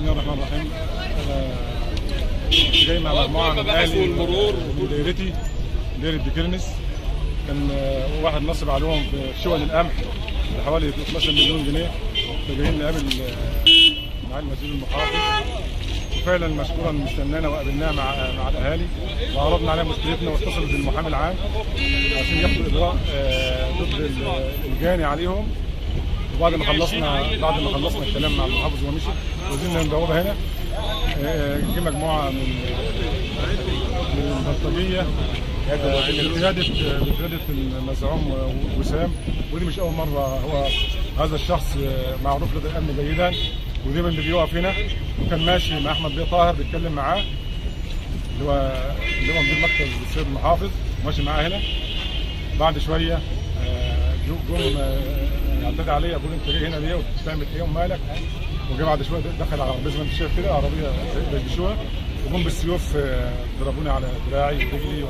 بسم الله الرحمن الرحيم. انا جاي مع مجموعة من اهلي من دايرتي، دايرة دكرنس. كان واحد نصب عليهم في شون القمح بحوالي 12 مليون جنيه، فجايين نقابل معالي الوزير المحافظ، وفعلا مشكورا مستنانا وقابلناه مع الاهالي وعرضنا عليه مشكلتنا، واتصل بالمحامي العام عشان ياخدوا اجراء ضد الجاني عليهم. وبعد ما خلصنا الكلام مع المحافظ ومشي وزلنا البوابة هنا، جه مجموعة من البلطجيه بقيادة المزعوم وسام، ودي مش اول مرة، هو هذا الشخص معروف لدى الامن جيدا ودايما اللي بيقف هنا، وكان ماشي مع احمد بيه طاهر بيتكلم معاه اللي هو مدير مكتب السيد المحافظ، ماشي معاه هنا. بعد شوية جم اعتدى عليا، بيقول انت جاي هنا ليه وبتعمل ايه ومالك؟ وجه بعد شوية دخل على العربية زي ما انت شايف كده، عربية بيشوها، وجم بالسيوف ضربوني على دراعي ورجلي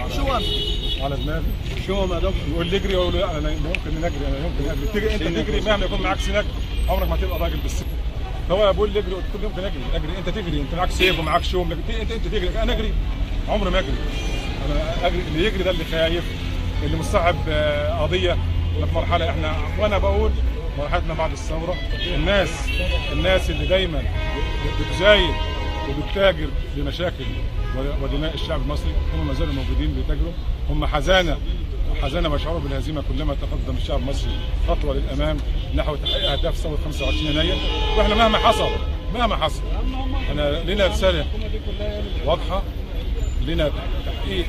وعلى دماغي. شو يا دكتور؟ يقول لي اجري، اقول له انا ممكن اجري، انا يمكن اجري. تجري انت تجري مهما يكون معاك سلاح عمرك ما هتبقى راجل بالسيف. فهو بيقول لي اجري، قلت له يمكن اجري، اجري انت تجري، انت معاك سيف ومعاك شوم، لكن انت تجري، انا اجري عمري ما اجري. انا اجري، اللي يجري ده اللي خايف، اللي مصعب قضية في مرحلة احنا، وانا بقول مرحلتنا بعد الثورة، الناس اللي دايما بتزايد وبتتاجر بمشاكل ودماء الشعب المصري هم ما زالوا موجودين بيتاجروا، هم حزانه ويشعروا بالهزيمة كلما تقدم الشعب المصري خطوة للامام نحو تحقيق اهداف ثورة 25 يناير. واحنا مهما حصل احنا لنا رسالة واضحة، لنا تحقيق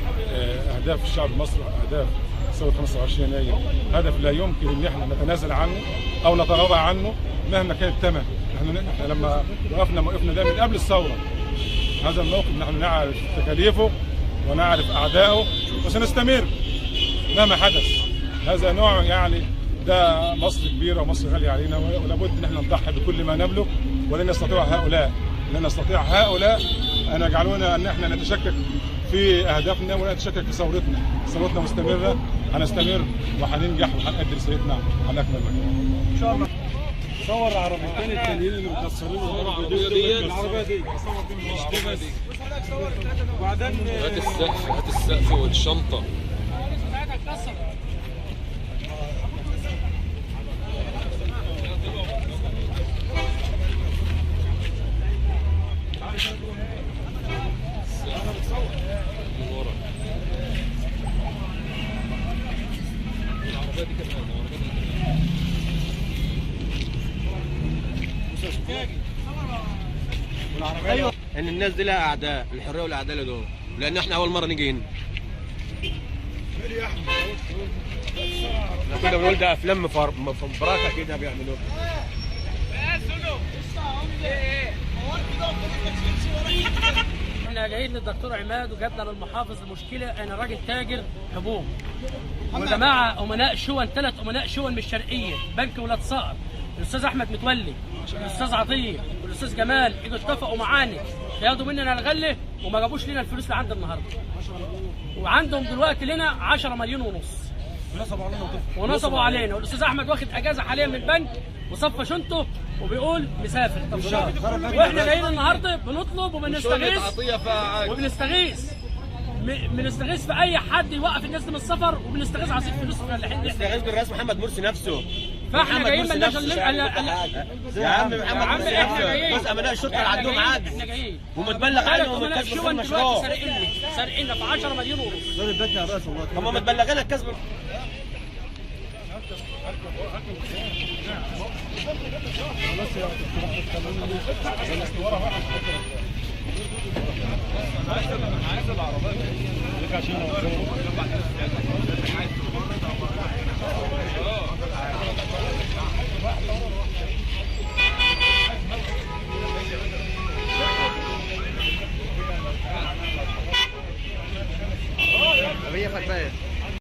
اهداف الشعب المصري، اهداف ثورة 25 يناير، هدف لا يمكن ان احنا نتنازل عنه او نتغاضى عنه مهما كان الثمن. احنا لما وقفنا موقفنا ده من قبل الثورة، هذا الموقف نحن نعرف تكاليفه ونعرف اعدائه وسنستمر مهما حدث. هذا نوع يعني ده مصر كبيرة ومصر غالية علينا، ولابد ان احنا نضحي بكل ما نملك، ولن يستطيع هؤلاء، لن يستطيع هؤلاء ان يجعلونا ان احنا نتشكك في اهدافنا ولا نتشكك في ثورتنا. ثورتنا مستمرة، هنستمر وهننجح وهنأدي رسالتنا على اكمل وجه ان شاء الله. صور العربيتين التانيين اللي مكسرين العربية دي، العربية دي مش دي بس. وبعدين هات السقف، هات السقف والشنطه. العربية دي كمان، العربية دي كمان. ايوه، ان الناس دي لها اعداء، الحرية والعدالة دول، لان احنا اول مرة نيجي هنا. احنا كنا بنقول ده افلام مفبركه كده بيعملوها. احنا جايين للدكتور عماد وجبنا للمحافظ المشكلة. انا راجل تاجر حبوب، وجماعه امناء شون، 3 امناء شون من الشرقية، بنك ولاد صقر، الاستاذ احمد متولي، الاستاذ عطية، والاستاذ جمال، اجوا اتفقوا معانا ياخدوا مننا الغلة وما جابوش لنا الفلوس لعند النهارده. وعندهم دلوقتي لنا 10 مليون ونص. ونصبوا علينا، والاستاذ احمد واخد اجازه حاليا من البنك وصفى شنطه وبيقول مسافر. طب واحنا جايين النهارده بنطلب وبنستغيث وبنستغيث في اي حد يوقف الناس من السفر، وبنستغيث عصير فلوس الفلاحين. بنستغيث بالرئيس محمد مرسي نفسه. فاحنا جايين مالناش يا عم محمد مرسي نفسه، بس امناء الشرطة اللي عندهم عجز ومتبلغ عنهم الكسب في المشروع. سارقيننا في 10 مليون ونص. هم متبلغين الكسب. عايز العربية.